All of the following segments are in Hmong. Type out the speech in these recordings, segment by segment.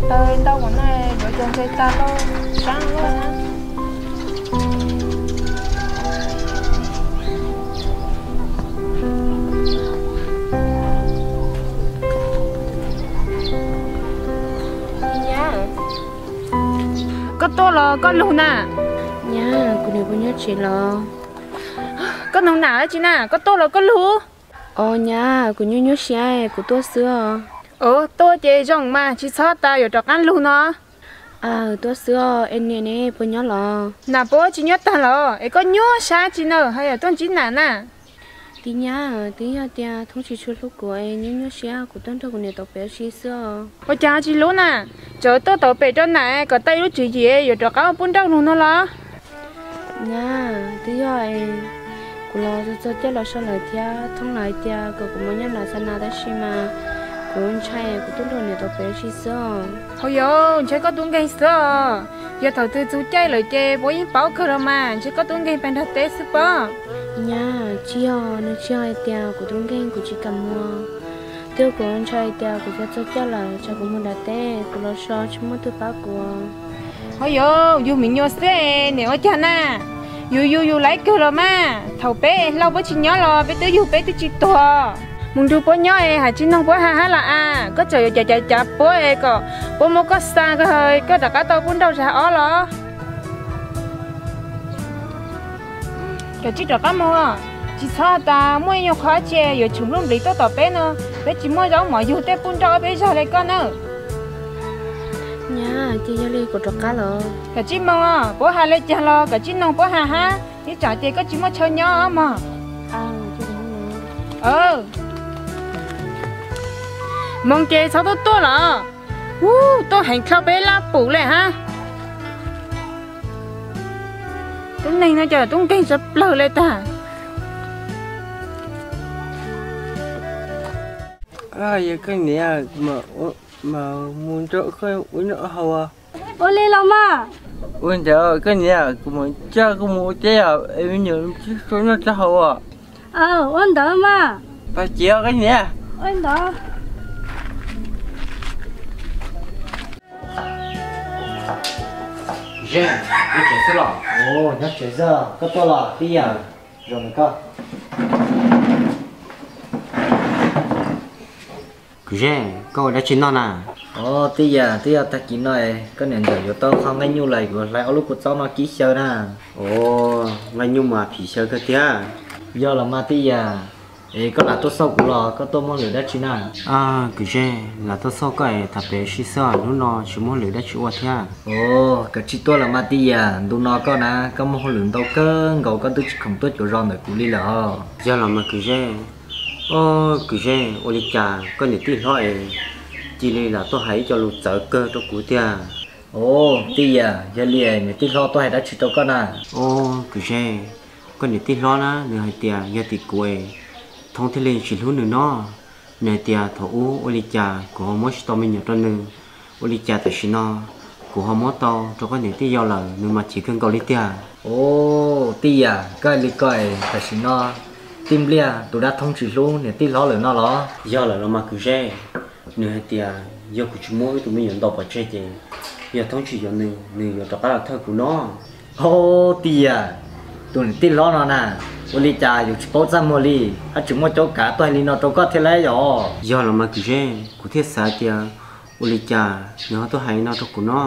Taw tau ua no yuav cov ntses tag lauj, sab loj na. Nyab, koj tuaj los koj lug na? Nyab, kuv niam puas nyob tsev los? Koj nug nam dab tsi na, koj tuaj los koj lug? Os nyab, kuv nyuaj nyuaj siab, kuv tuaj xwb os. Os, tuaj ces zoo mas, tsis txhob tas, yuav rov qab lug no. Aw, tuaj xwb os, es niam ne puas nyob los? Nam puab tsis nyob tag los, es koj nyuaj siab tsi na, haj yam tuaj ntsib nam na? Tij nyab, twb yog tias Thoob tsis tshua hlub kuv es nyuaj nyuaj siab, kuv tuaj nrog kuv niam tau pem ua si xwb os. Ua cas tsis hlub na? Txawm tuaj tau pem rau nam kom tau ib lub tswv yim yuav rov qab ua pub nrauj lug no los? Nyab, twb yog es kuv los txog caij los so lawm thiab Thoob lawv hais tias kom kuv mus nyob nram Xab Nas tab sis mas kuv ntshai, kuv tuaj nrog niam tau pem ua si xwb os. Hauj yauv, ntshe koj tub nkeeg xwb os. Yog thaum twg txug caij lawm ces puab yeej paub kawg los mas, ntshe koj tub nkeeg pais nrog teb xwb pob. Nyab, tsis yog, nws tsis yog hais tias kuv tub nkeeg, kuv tsis kam mus. Twb yog kuv ntshai tias kuv yuav txog caij lawm tsam kuv mus nram teb kuv los so tsis muaj tug pab kuv. Hauj yauv, yug me nyuam xwb es niam ua cas na? Yus yug yus laib kawg los mas, thaum peb hlau puab tsis nyob los peb twb yug peb twb tsis tuag. Mus nrug puab nyob es hais tsis noog puab hab hab los as, koj txawm yuav cav cav cav puab es kom puab muab koj xa koj rov qab tau pub nrauj zag ob los. Koj tsij rov qab moog, tsis txhob tas muaj ib nyuag qhov tsi yuav tsum nplub nplis tuaj tom peb no, peb tsis muaj zaub mov yug tej pub nrauj ob peb zag le koj na. Nyab, ces yog li kuv rov qab los. Koj tsij moog, puab has le caag los koj tsij noog puab has hab, ib tsam ces koj tsis muaj chaw nyob mog. Moog ces txhob tuaj tuaj los. Ub, tuaj heev dlhau peb laj pum le hab. Tub neeg no cas tub nkeeg tshaj plawg le tag. Yog koj niam, kuv mam mus nrog koj ua noj haus. Ua li los mas. Ua ntawd koj niam, kuv mam coj koj mus ua teb os, me nyuam tsis tau noj tsis haus os. Ua ntawd mas. Pab ciav koj niam. Ua ntawd. Zeb, nyob tsev xwb los? Nyob tsev xwb, koj tuaj los tij yam? Zoo koj. Kuv Zeb, koj ua dab tsi noj na? Os tij yam, twb yog tag kis no koj niam ntxawm yuav tau qho nqaij nyuj lawm, kuv hlais ob lub kua txob no kib xyaw na. Os, nqaij nyuj mas phim xyaw kawg thiab. Yog los mas tij yam, es koj lam tuaj xauj kuv los koj tuaj muaj lwm dab tsi na? Kuv Zeb, lam tuaj xauj koj es tham pem ua si xwb os, hnub no tsis muaj lwm dab tsi ua thiab. Os, koj tsij tuaj los mas tij yam, ntu no koj na koj muaj hauj lwm ntau kawg nkaus, koj twb tsis khoom tuaj cuav zos ntawm kuv li lawm os. Yog los mas kuv Zeb. Os kuv Zeb, ua li cas koj niam tij hlob es cia li lam tuaj hais ib co lus txawv kawg rau kuv tiag? Os tij yam, yog li niam tij hlob tuaj hais dab tsi rau koj na? Os kuv Zeb, koj niam tij hlob na nws hais tias yog tim kuv es Thoob thiaj li tsis hlub nws no. Nws hais tias thaum ub ua li cas kuv ho muab tsis tau me nyuam rau nws, ua li cas tam sim no kuv ho muab tau rau koj niam tij yau lawm, nws mas chim kawg nkaus li tiag. Os tij yam, koj hais li ko es tam sim no Tij Npliaj tus dab Thoob tsis hlub niam tij hlob lawm no los? Yog lawm los mas kuv Zeb, nws hais tias yog kuv tsis muab wb tus me nyuam ntaus pov tseg ces yog Thoob tsis yuav nws, nws yuav rov qab los thawj kuv no. Os tij yam, tus niam tij hlob no na, ua li cas yus tsis paub txaj muag li, haj tseem muaj caub kav tuaj hais li no rau koj thiab lauj yom? Yog los mas kuv Zeb, kuv thiaj xav tias ua li cas nws ho tuaj hais li no rau kuv no,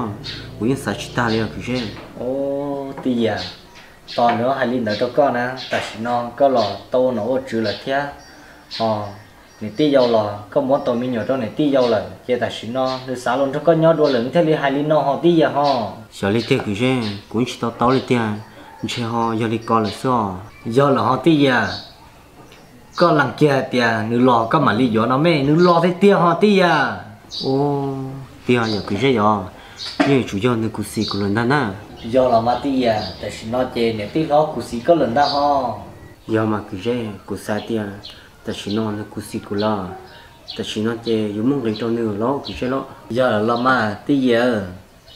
kuv yeej xav tsis tag li os kuv Zeb. Os tij yam, tos nws hais li ntawd rau koj na, tam sim no koj los tau ua nom ua tswv lawm thiab, ho niam tij yau los koj muab tau me nyuam rau niam tij yau lawm ces tam sim no nws xav los nrog koj nyob dua lawm nws thiaj li hais li no ho tij yam ho. Xyov li tiag kuv Zeb, kuv tsis to taub li tiag, ntshe ho yog li ko lawm xwb os. Yog lawm ho tij yam, koj lees kiag hais tias nws los koj mam li yuav no me, nws los tiag tiag ho tij yam. Os, tiag yog kuv Zeb yom, yeej yuav tsum yog nws khuv xim kuv lawm ntag na. Yog los mas tij yam, tam sim no ces niam tij hlob khuv xim koj lawm ntag ho. Yog mas kuv Zeb, kuv xav tias tam sim no nws khuv xim kuv lawm, tam sim no ces yuav muab nqis rau nws los kuv Zeb los. Yog lawm los mas tij yam,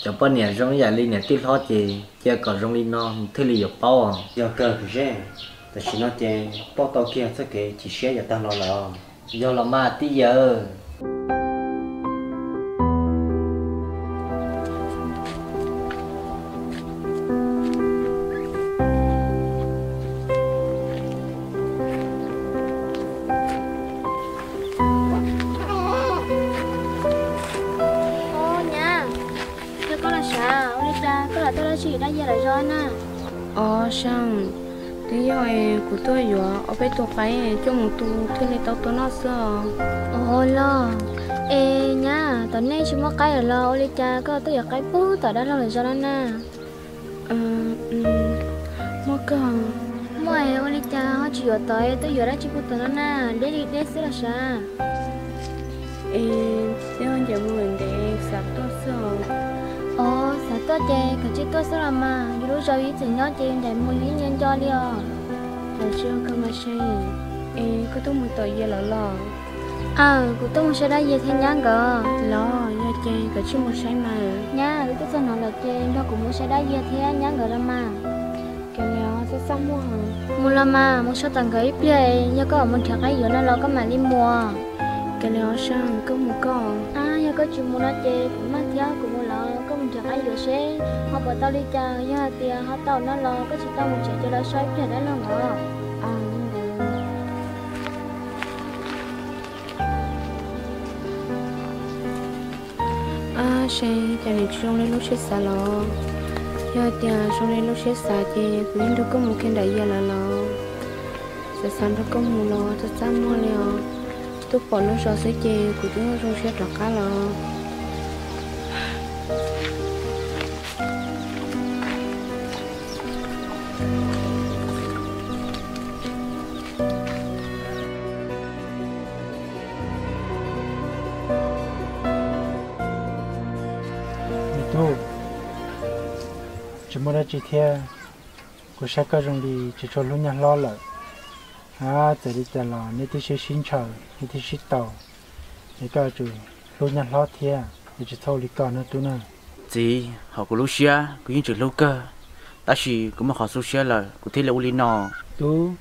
cov poj niam zoo ib yam li niam tij hlob ces cia kom zoo li no nws thiaj li yuav paub. Yog kawg kuv Zeb, tam sim no ces paub tau kiag txoj kev chim siab yav tag los lawm. Yog los mas tij yam. Koj dab tsi yuav dab yias lawm zog na? Os Seej, twb yog es kuv tuaj yuav ob peb tug qaib coj mus tu thiaj li tau tuaj noj xwb os. Os los, es nyab, tom nej tsis muaj qaib lawm los ua li cas koj tuaj yuav qaib puag tom dab laug lawm zog no na? Muaj kawg. Muaj es ua li cas ho tsis yuav tod, tuaj yuav dab tsi puag tom no na, deb li deb xwb los sav? Es twb ncaim mus lawm ntev xav tuaj xwb os. Os, xav tuaj ces kav tsij tuaj xwb los mas, yus lub zos ib txwm nyob ces yus ncaim mus yus yeej nco nco li os. Los tsis ua kawg mas Seej, es koj tuaj mus tom yias lawm los? Aw, kuv tuaj mus saib dab yias thiab nyab nkawd. Los yog ces kav tsij mus saib mas. Nyab, wb tuaj txog no lawm ces nrog kuv mus saib dab yias thiab nyab nkawd los mas. Kav liam, txaj txaj muag. Mus los mas, mus so tom nkawd ib pliag, yog koj mus nrhiav qaib yuav no los koj mam li mus. Kav liam os Seej, koj mus koj. Ab, yog koj tsis mus no ces kuv maj thiab kuv mus los, koj mus nrhiav qaib yuav seb ho puas tau li cas, yog hais tias ho tau no los koj tsis tau mus tsev ces los so ib pliag dab laug os. Ab, Seej, cas nws tsis zoo li lub siab xav los? Yog tias zoo li lub siab xav ces kuv yeej nrog koj mus kiag nram yias lawm los. Xav xav nrog koj mus los txaj txaj muag li os. Tuaj pom lub zos xwb ces kuv twb zoo siab rov qab los. Me tub, tsis muaj dab tsi thiab. Kuv saib koj zoo li tsis tshua hlub nyab hlob lawm. Ab, txawm li cas los nej twb sib sib ntshaw, nej twb sib tau, es koj yuav tsum hlub nyab hlob thiab, es tsis txhob ua li ko nawb tub na. Txiv, hauv kuv lub siab kuv yeej tseem hlub kawg, tab sis kuv muaj qhov xub siab lawm kuv thiaj li ua li no. Tub,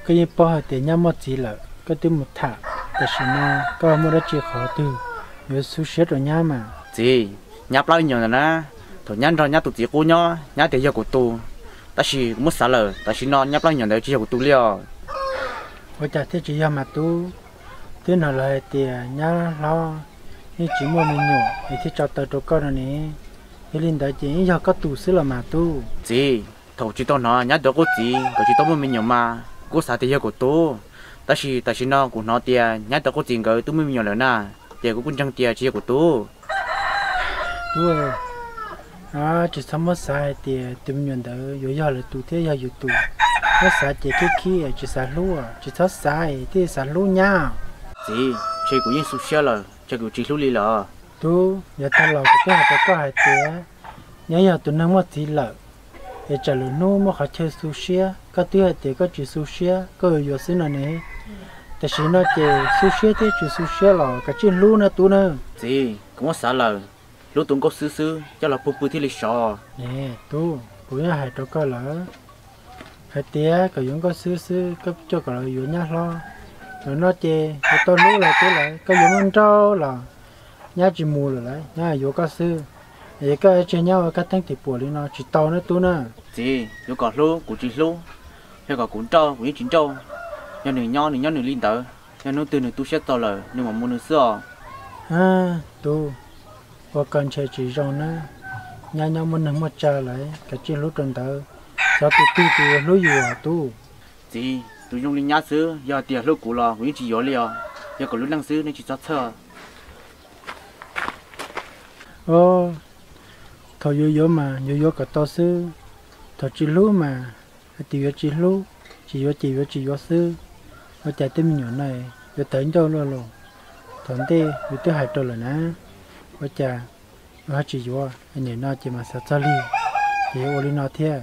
koj yeej paub hais tias nyab muaj txiv lawm koj twb mus tham, tam sim no koj muaj dab tsi qhov twg yuav xub siab rau nyab mas? Txiv, nyab plaub me nyuam ntawd na, thaum nyab nrog nyab tus txiv qub nyob nyab tias yog kuv tus, tab sis kuv muab xav lawm tam sim no nyab plaub me nyuam ntawd tsis yog kuv tus li os. Ua cas thiaj tsis yog mas tub? Twb hnov lawv hais tias nyab hlob yeej tsis muaj me nyuam es thiaj tso taw rau koj no ne. Yog li ntawd ces yeej yog koj tus xwb los mas tub. Txiv, thaum tsis tau hnov nyab tus qub txiv nkawd tsis tau muaj me nyuam mas kuv xav tias yog kuv tus, tab sis tam sim no kuv hnov tias nyab tus qub txiv nkawd twb muaj me nyuam lawm na, ces kuv kuj ntseeg tias tsis yog kuv tus. Tub, tsis txhob muab xav hais tias tus me nyuam ntawd yuav yog lawv tus thiab yog yus tus. Muab xav ces khib khib, tsis xav hlub, tsis txhob xav, thiaj xav hlub nyab. Txiv, ntshe kuv yeej xu siab lawm, ntshe kuv tsis hlub li lawm. Tub, yav tag los kuv twb hais rau koj hais tias nyab yog tus neeg muaj txiv lawm, es tsam lwm hnub muaj qhov chaw xu siab, koj twb hais tias koj tsis xu siab, koj yuav yuav xwb no ne. Tam sim no ces xu siab thiab tsis xu siab los kav tsij hlub na tub na. Txiv, kuv muab xav lawm, hlub tus nkauj xwb xwb coj los pw pw thiaj li sov. Ne tub, kuv yeej hais rau koj lawm hais tias kom yuav nkauj xwb xwb, koj coj kom lawv yuav nyab hlob. Ntawm no ces yuav tau hlub lawm tub lawm, koj yuav muaj nraug los nyab tsis mus lawm lauj, nyab yuav koj xwb. Es koj tseg nyab ua kab teeb tim puam li no tsis tau na tub na. Txiv, yuav kom hlub kuv tsis hlub, yog kom kuv nrauj kuv yeej tsis nrauj. Yog nws nyob nws nyob nws li ntawd, yog hnub twg nws tu siab txaus lawm nws mam mus nws xwb os. Tub, ua koj ntshe tsis zoo na, nyab nyob muaj neeg muaj tsav lawm kav tsij hlub rau ntawd, xyov tus twg tus yuav hlub yus os tub. Txiv, tus zoo li nyab xwb yog tias hlub kuv los kuv yeej tsis yuav li os, yog kom lub neej xwb nej tsis txhob txhawj. Thaum yuav yuav mas yuav yuav kom tau xwb, thaum tsis hlub mas hais tias yuav tsis hlub, tsis yuav ces yuav tsis yuav xwb. Ua cas tej me nyuam no yuav tawv ncauj luaj los, thaum ntej yus twb hais rau lawm na, ua cas yuav ho tsis yuav, nim no ces mas xav txog li, ces yuav ua li no thiab.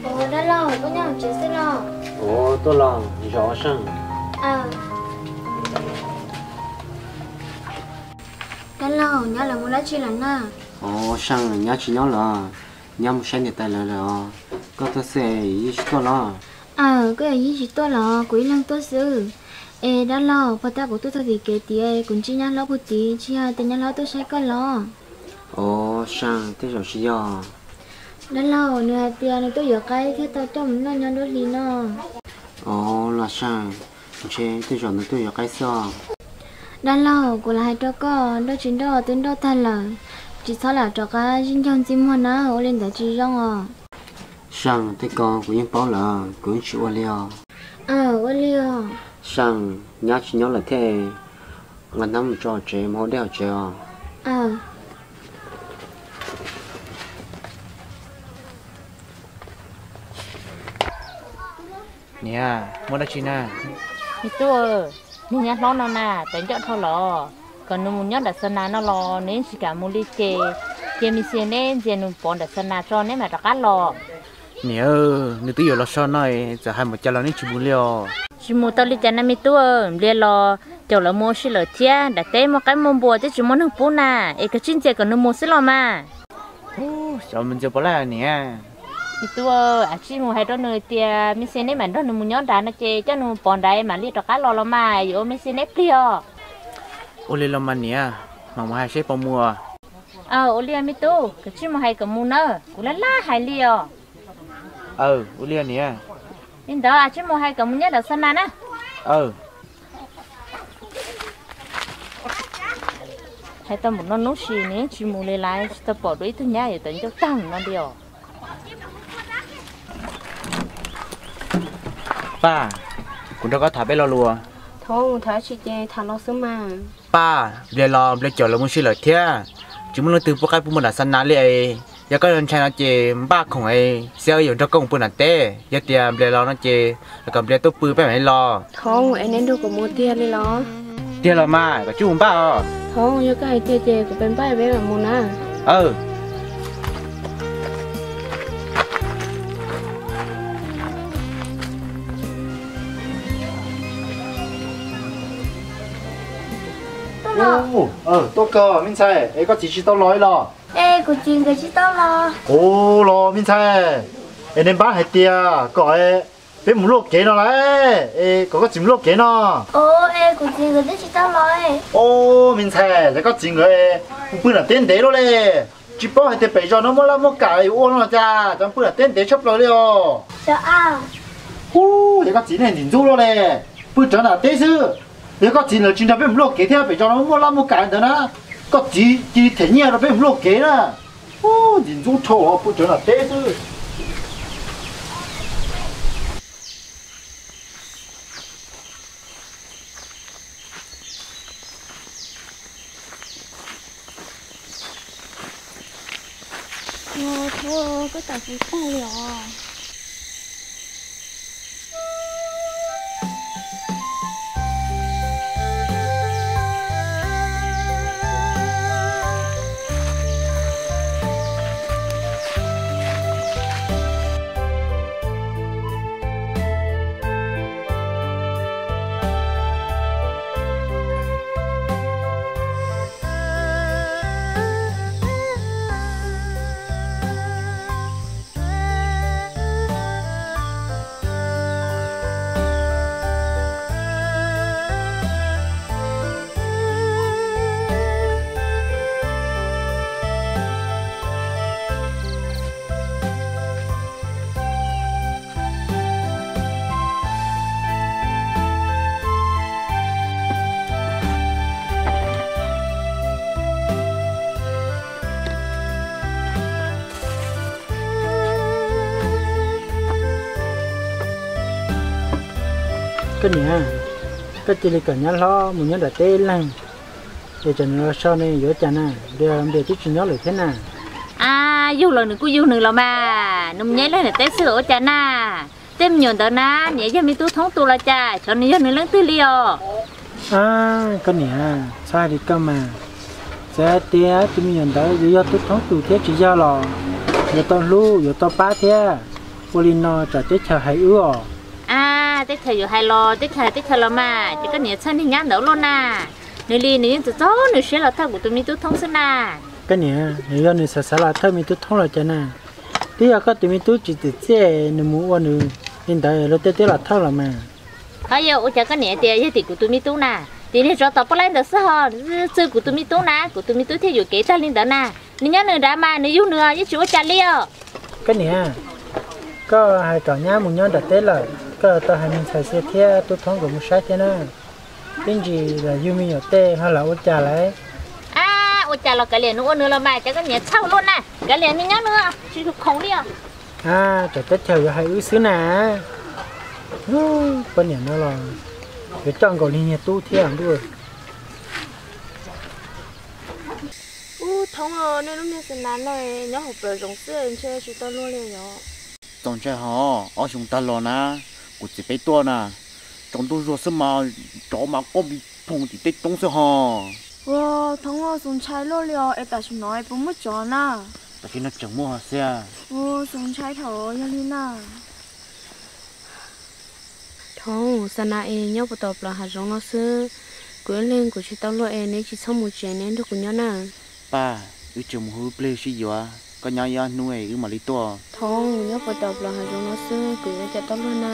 Ua dab laug, koj nyob hauv tsev xwb los? Ua tuaj los zov seej. Dab laug, nyab lawv mus dab tsi lawm na? Ua seej, nyab tsis nyob lawm, nyab mus saib niam tais lawv lawm os. Koj tuaj xwb, yij tsis tuaj los? Aw, koj yawm yij tsis tuaj los, kuv ib leeg tuaj xwb. Es dab laug, puag ta kuv tuaj txog tim kev tid, kuv ntsib nyab hlob puag tid, tsis yog tias nyab hlob tuaj saib koj los? Ua seej, tej zaum tsis yog. Dab laug, nws hais tias nws tuaj yuav qaib thiaj tau coj mus noj nyob nruab hlis no. Ov, los Seej, ntshe tej zaum nws tuaj yuav qaib xwb os. Dab laug, kuv los hais rau koj, nrauj tsis nrauj twb nrauj tag lawm, tsis txhob lam rov qab zij ncaug ntxij muag na, ua li ntawd tsis zoo os. Seej, tej ko kuv yeej paub lawm, kuv yeej tsis ua li os. Aw, ua li os. Seej, nyab tsis nyob lawm thiab, nqa hnab mus tso hauv tsev, mus hau dej hauv tsev os. Niam, muaj dab tsi na? Me tub, niag nyab hlob no na, tawv ncauj dhau los, kom nws mus nyob nram xa nas no los nws yeej tsis kam mus li ces, cia me xia neb ntxias nws pov nram xa nas tso neb mam rov qab los. Niam, nws twb yuav los so no, txawm hais npaum cas los neb tsis mus li os. Tsis mus tau li cas na me tub, Nplias los caum lawv mus ua si lawm thiab, nram teb muaj qaib muaj npua twb tsis muaj neeg pub na, es koj tsij ntxias kom nws mus xwb los mas. Xyov mus ntxias puas laj niam. Me tub, koj tsij mus hais rau nws tias me xia neb mam nrog nws mus nyob nrad no ces coj nws mus pov nrad mam li rov qab los los mas, yuav ua me xia neb plig os. Ua li los mas niam, mam mus hais seb puas mus. Aw, ua li me tub, koj tsij mus hais kom mus na, kuv laj laj hais li os. Aw, ua li niam. Li ntawd koj tsij mus hais kom mus nyob nram xa nas na. Aw. Hais tau npaum no hnub si nws yeej tsis mus li lawm, tsis tau pom dua ib tug nyab yuav tawv ncauj tag no li os. Paj, kuv nrog koj tham peb lo lus. Thaum mus tham tsis ces tham los xwb mas. Paj, Nplias los Nplias caum lawv mus si lawm thiab, tsis muaj leej twg pub qaib pub npua nram xa nas li es, yog koj yuav ntshai no ces npaj khoom es Xia yuav nrog koj mus pw nram teb, yog tias Nplias los no ces kom Nplias tuaj pw peb mam li los. Thaum es neb nrog kuv mus tiag li los? Tiag los mas, koj tsij mus npaj os. Thaum yog koj hais tiag ces kuv peb npaj peb mam mus na. Aw. Tuaj kawg me ntxhais, es koj txiv tsis tau los li los? Es kuv txiv nkawd tsis tau los. Ua los me ntxhais, es neb npaj hais tias kom peb mus luaj kev no lauj, es kom koj txiv mus luaj kev no. Ua, es kuv txiv nkawd twb tsis tau los. Ua me ntxhais, yog koj txiv nkawd mus pw nram teb ntev luaj li, tsis paub hais tias pem zos no muaj laj muaj kam yuav ua no los cas, cov pw nram teb ntev tshaj plaws li os. Ub, yog koj txiv nej ntxim ntxub luaj li, pw rawv nram teb xwb. Yog koj txiv lawv tsis nrog peb mus luaj kev thiab, pem zos no muaj laj muaj kam ntawd na, koj txiv cia li them nyiaj rau peb mus luaj kev na. Ub, ntxim ntxub dhau los pw rawv nram teb xwb. Ua, koj tawm kuv tag li os. Koj niam, koj cia li kom nyab hlob mus nyob nram teb ib leeg, es tsam nws los so ne yuav ua cas na, Nplias twb tsis nyob lawm thiab na. A, yug los nws kuj yug nws los mas, nws mus nyob ib leeg nram teb xwb los ua cas na. Tej me nyuam ntawd na, nws yog me tub Thoob tus los cas, xyov nws yog nws leej twg li os. A, koj niam, txhob hais li koj mas. Txawm hais tias tus me nyuam ntawd yuav yog tub Thoob tus thiab tsis yog los yuav tau hlub yuav tau pab thiab. Ua li no tsam teb chaws hais wb os. A, teb chaws yuav hais los teb chaws hais teb chaws los mas, ces koj niam txhawj niag nyab ntawd luaj na. Nws li nws yeej txaus txaus nws siab los thawj kuv tus me tub Thoob xwb na. Koj niam, nws yog nws xav xav los thawj me tub Thoob los cas na. Twb yog koj tus me tub tsis txim txiaj nws mus ua nws li ntawd luag tej twb los thawj los mas. Ho yog ua cas koj niam tias yog tim kuv tus me tub na, tim niag tsov tom poj laib ntawd xwb ho, txwj kuv tus me tub na, kuv tus me tub thiaj yuam kev tag li ntawd na. Nws nyob nws nrad mas nws yug nws yeej tsis ua cas li os. Koj niam, koj hais kom nyab mus nyob nram teb lawm, Koj tau hais me ntxhais Xia thiab tub Thoob nkawd mus saib thiab na. Ib ntsis los yug me nyuam tej ho lam ua cas lawm? A, ua cas los kav liam nws ua nws los mas, cov koj niam txhaum luaj na, kav liam nws nyob nws tsis khoom li os. A, tsam teb chaws yuav hais wb xwb na. Poj niam no los yuav coj nkaus li niag tub thiab ntuj. Ub, Thoob, nej lub niag xa nas no nyob hauv plawv zoov xwb ntshe tsis tau luag li yom? Txaus ntshai hos, ob xyoo tag los na, kuv txiv peb tuaj na, tsaus ntuj zuag xwb mas tsov mas quaj npis phoom tim tej roob xwb hos. Ua, Thoob, txaus ntshai luaj li os, es tam sim no es puas muaj tsov na? Tam sim no tseem muaj Xia. Ua, txaus ntshai thaum yog li na. Thoob, xa nas es nyob puas tom plawv hav zoov no xwb, kuv ib leeg kuv tsis tau luag es neb tsis txhob mus tsev, neb nrog kuv nyob na. Paj, wb tseem mus hu ib pliag sib yuav, koj nyob ib ob hnub es wb mam li tuaj. Thoob, nyob puas tom plawv hav zoov no xwb, kuv yuav ua cas tau luag na?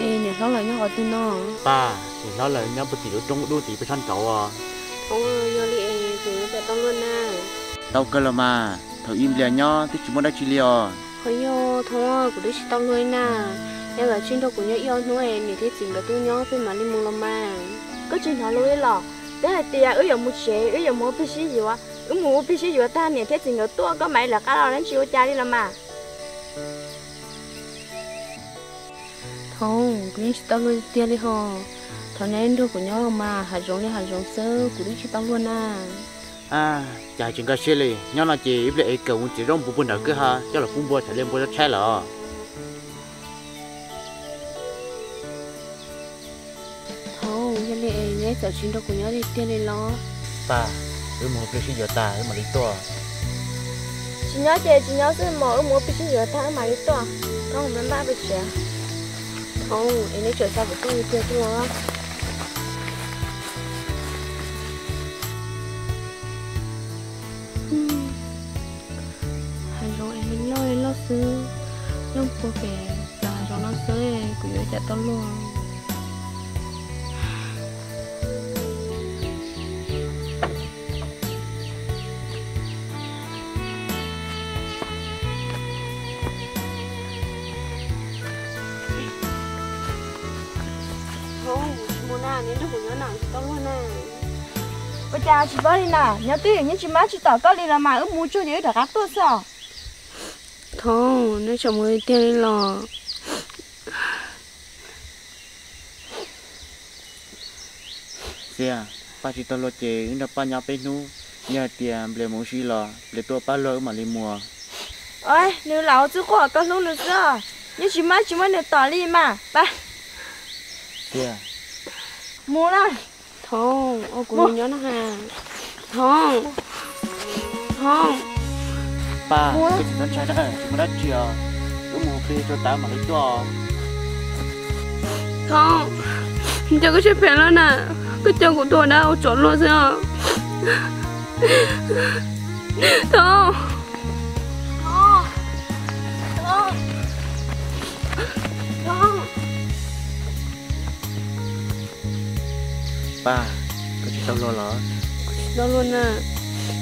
Es niam hlob lawv nyob qhov twg no? Paj, niam hlob lawv nyob puag tim lub roob dub tid puag sab nraud os. Thoob, yog li es kuv yuav ua cas tau luag na? Tau kawg los mas, thaum ib npliag nyob twb tsis muaj dab tsi li os. Ho yog Thoob, kuv twb tsis tau luag li na, yog koj tsis nrog kuv nyob ib ob hnub es niam thiab txiv nkawd twb nyob peb mam li mus los mas. Koj tsis hnov lus li los? Peb hais tias wb yuav mus tsev, wb yuav mus ua plig sib yuav, wb mus ua plig sib yuav tag niam thiab txiv nkawd tuaj koj mam li lawv qab los, neb tsis ua cas li los mas. Thoob, kuv yeej tsis tau luag tiag li hos. Thov neb nrog kuv nyob los mas, hav zoov li hav zoov xwb, kuv twb tsis tau luag na. A, cas tsis nkag siab li, nyob no ces ib pliag es kawm mus txiav zaub npua puag nram kwj ha coj los pub npua tsam liaj npua tshaib lawm. Thoob, yog li es neb txawm tsis nrog kuv nyob tiag tiag li los? Paj, wb mus ua plig sib yuav tag wb mam li tuaj. Tsis nyob ces tsis nyob xwb mog, wb mus ua plig sib yuav tag wb mam li tuaj. Thoob, peb npaj peb tsev. Thoob, es neb tseem xa kuv tuaj tiag tiag xwb los? Hav zoov es loj li loj xwb, nyob puag pem hav zoov no xwb, kuv yuav ua cas tau luag. Thoob, tsis mus na, neb nrog kuv nyob na, tsis tau luag na. Ua cas tsis paub li na, nyob twj ywm yeej tsis muaj dab tsi tom koj li los mas, wb mus tsuag ces wb rov qab tuaj xwb os. Thoob, neb tseem mus tiag li los? Xia, Paj tsis tau luag ces wb nrog Paj nyob peb hnub, yog hais tias npliag mus ua si los npliag tuaj pab luag wb mam li mus. Nws lam ua txuj quaj kom koj hlub nws xwb, yeej tsis muaj dab tsi muab nws tom li mas. Paj, Xia, mus na. Thoob, ua kuv nyob no ha. Thoob, Thoob, Paj, koj tsis txhob ntshai na, tsis muaj dab tsi os, wb mus ua plig rau tas mam li tuaj. Thoob, cas koj siab phem lawm na, koj coj kuv tuaj dab ua tsov luag xwb os. Thoob, Thoob, Thoob, Thoob. Paj, koj tsis tau luag los? Kuv tsis tau luag na.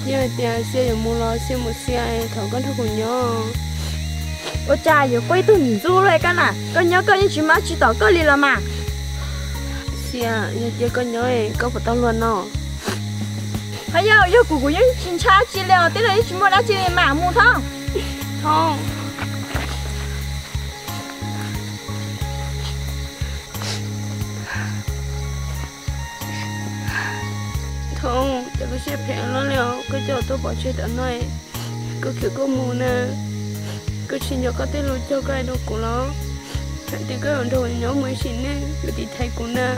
Yog hais tias Xia yuav mus los Xia mus Xia, thov koj nrog kuv nyob. Ua cas yuav quaj ib tug ntxub luaj koj na, koj nyob koj yeej tsis muaj dab tsi tom koj li los mas. Xia, yog cia koj nyob koj puas tau luag no? Ho yog, yog kuv kuv yeej tsis ntshai dab tsi li os, tij laug yeej tsis muaj dab tsi li mas, mus Thoob. Thoob. Thoob, cas koj siab phem loj li os, koj coj tuaj pov tseg tom no, koj khiav koj mus na, koj tsis nco koj tej lus cog koj hais rau kuv los? Hais tias koj yuav nrog kuv nyob mus ib sim neej, yuav tiv thaiv kuv na.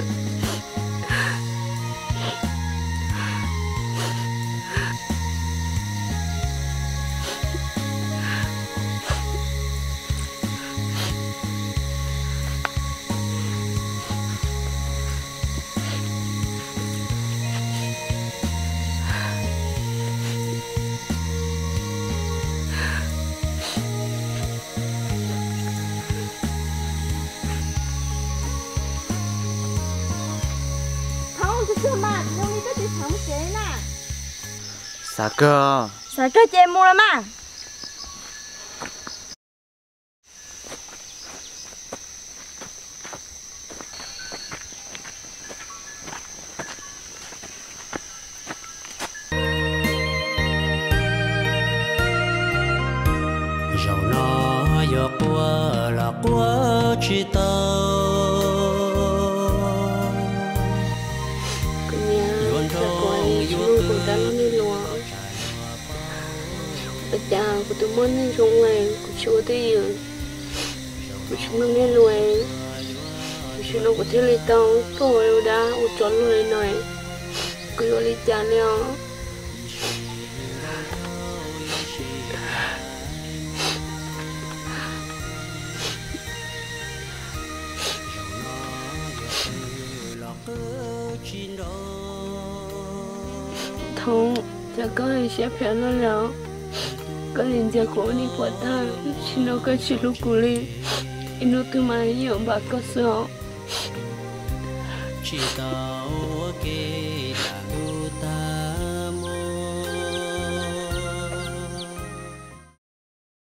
Thoob, tsuag tsuag mas, zoo li koj tsis xav mus tsev na. Xav kawg. Xav kawg ces mus los mas. Quaj tsis tau. Kuv niam, cas kuv tsis hlub kuv dab laug Niaj Luas? Ua cas kuv twb muaj neej zoo lawm kuv tsis ua twj ywm, kuv tsis mloog Niaj Luas, tam sim no kuv thiaj li tau tuaj ua dab ua tsov luag li no, kuv yuav ua li cas li os? Thaum, cas koj hais siab phem luaj li os? Koj lim ntxias kuv ua neej puas tag, tam sim no koj tsis hlub kuv li, ib hnub twg mas yuav npam koj xwb os. Tsis tau ua ke